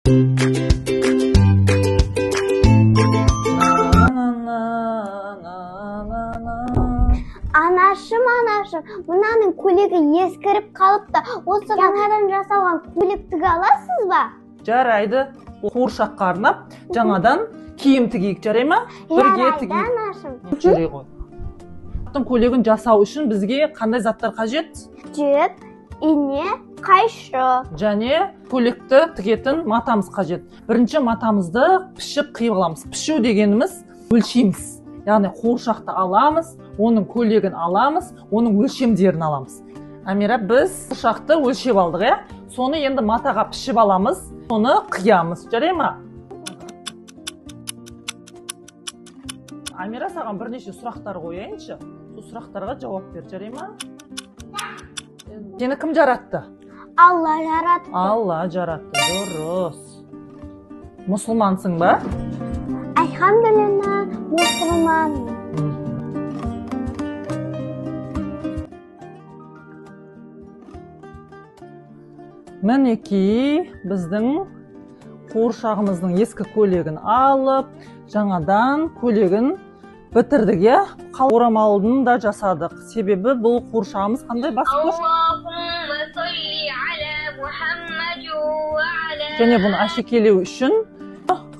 Анашым, анашым, мынаның көйлегі ескіріп қалыпты. Осы жаңадан жасалған көйлек тіге аласыз ба? Жарайды. Қуыршаққа арнап жаңадан киім тігейік, жарай ма? Бірге Жарайды, тігейік. анашым. Жүре ғой. Көйлегін жасау үшін бізге қандай заттар қажет? Жіп, ине, қайшы. Және көйлекті тігетін матамыз қажет. Бірінші матамызды пішіп қиып аламыз. Пішу дегеніміз өлшейміз. Яғни қуыршақты аламыз, оның көйлегін аламыз, оның өлшемдерін аламыз. Амира, біз қуыршақты өлшеп алдық, иә? Соны енді матаға пішіп аламыз, соны қиямыз, жарай ма? Амира, саған бірнеше сұрақтар қояйыншы. Сол сұрақтарға жауап бер, жарай ма? Сені кім жаратты? Алла жаратты. Алла жаратты, дұрыс. Мұсылмансың ба? Альхамдулилля, мұсылманмын. Мінекей, біздің қуыршағымыздың ескі көйлегін алып, жаңадан көйлегін бітірдік, иә? Орамалын да жасадық. Себебі бұл қуыршағымыз қандай бас көш? Және бұны әшекейлеу үшін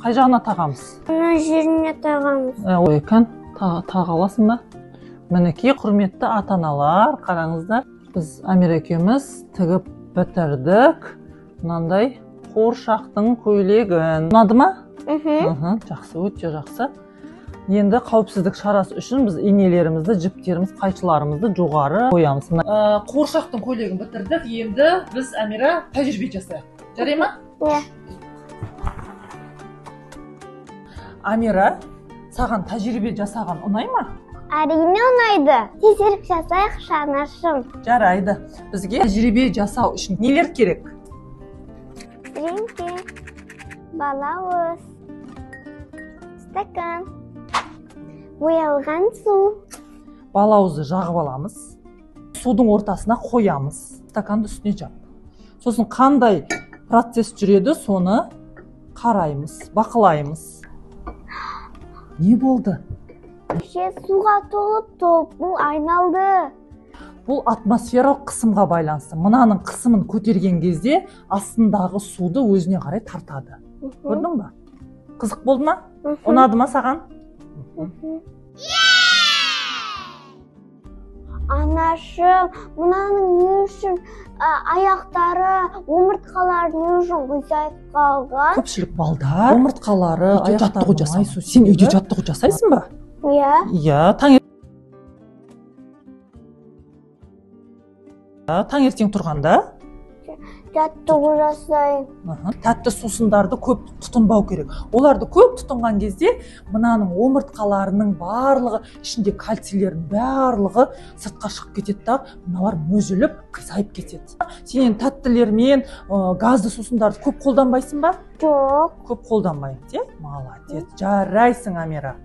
қай жағына тағамыз? Мына жеріне тағамыз. Ой, кән, таға аласың ба? Мінекей, құрметті ата-аналар, қараңыздар. Біз Амира екеуміз тігіп бітірдік. Мынандай қуыршақтың көйлегін. Ұнады ма? Мхм. Жақсы, өте жақсы. Енді қауіпсіздік шарасы үшін біз инелерімізді, жіптеріміз, қайшыларымызды жоғары қоямыз. Қуыршақтың көйлегін бітірдік. Енді біз, Амира, тәжірибе жасайық. Жарай ма? Иә. Амира, саған тәжірибе жасаған ұнай ма? Әрине ұнайды. Тезірек жасайықшы, анашым. Жарайды. Бізге тәжірибе жасау үшін нелер керек? Реңке, балауыз, стакан, боялған су. Балауызды жағып аламыз. Судың ортасына қоямыз. Стаканды үстіне жап. Сосын қандай процесс жүреді, соны қараймыз, бақылаймыз. Не болды? Кеше суға толып-толып бұл айналды. Бұл атмосфералық қысымға байланысты. Мынаның қысымын көтерген кезде астындағы суды өзіне қарай тартады. Көрдің ба? Қызық болды ма? Ұнады ма саған? Анашым, мынаның не үшін аяқтары, омыртқалары не үшін қисайып қалған? Көпшілік балдар омыртқалары, Үйде аяқтары жаттығу жасайсың. Сен үйде жаттығу жасайсың ба? Иә. Иә, таңертең тұрғанда жаттығу жасаймын. Тәтті сусындарды көп тұтынбау керек. Оларды көп тұтынған кезде мынаның омыртқаларының барлығы, ішінде кальцийлердің барлығы сыртқа шығып кетеді да, мыналар мүжіліп, қисайып кетеді. Сен енді тәттілермен, газды сусындарды көп қолданбайсың ба? Жоқ. Көп қолданбаймыз, иә? Молодец, жарайсың, Амира.